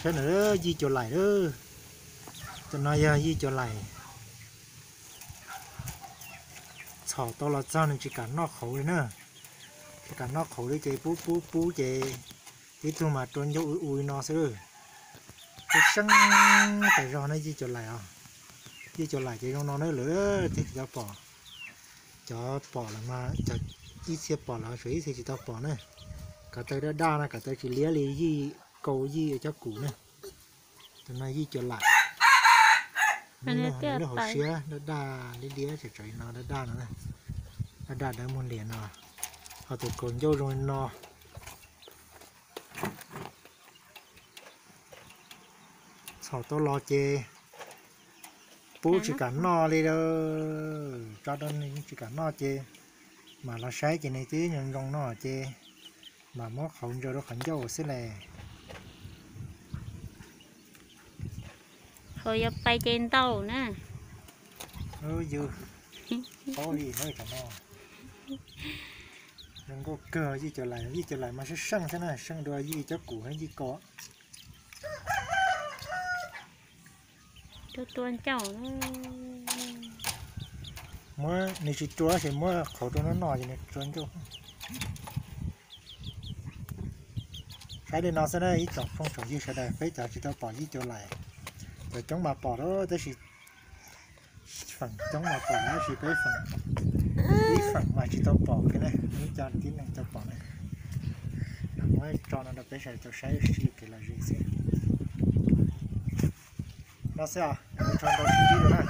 Saib na, yij cuas laim a. Cov no yog yij cuas laim. Txhom tau los txog nws tsis kam noj qhauv li na. Tsis kam noj qhauv li ces pub pub pub ces ib tug mas rua ncauj ua ua li no xwb. Seeb tas zog na yij cuas laim os. Yij cuas laim ces zoo no na lawm thiaj tsis tau pom. Cov pom lawm mas cov ib txhia pom lawm, tshuav ib txhia tsis tau pom na. Ko taw daj daj no, ko taw tsis liab li yij, kaus yij cov kuv na. Tus no yij cuas laim. Nws lub hauv siab daj daj liab liab, tsam tsam li no daj daj no, daj daj dawb muag lias no. Ho tus kaus ncauj zoo li no. Txhom tau los ces pub tsis kam noj li lawm, tso rau nws tsis kam noj ces mam los saib ces nws twb zoo zoo no ces mam muab qhauv ntsaws rau qhov ncauj xwb las. Qhauv yuav pais ces ntau na. Yus paub li no, zoo nkauj kawg. Yij cuas laim, yij cuas laim mas seeb seeb xwb na, seeb dua yij cov kuv thiab yij kaus. Tua ncauj. Muab nws tsis tua ces muab qhauv rau noj noj ces nws tua ncauj. Saib li no xwb na ib tsoom phooj tsoom ywg sawv daws, peb cov tsis tau pom yij cuas laim. Cov coob mas pom lawm tab sis, feem coob mas pom tab sis peb feem, ib feem mas tsis tau pom kiag ne, ib co tib neeg tau pom ne. Muab tso no rau peb sawv daws tau saib sib kev lom zem xwb. No xwb os, ua tsaug ntau sib ntsib dua na.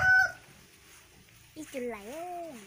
Ib cuas laim.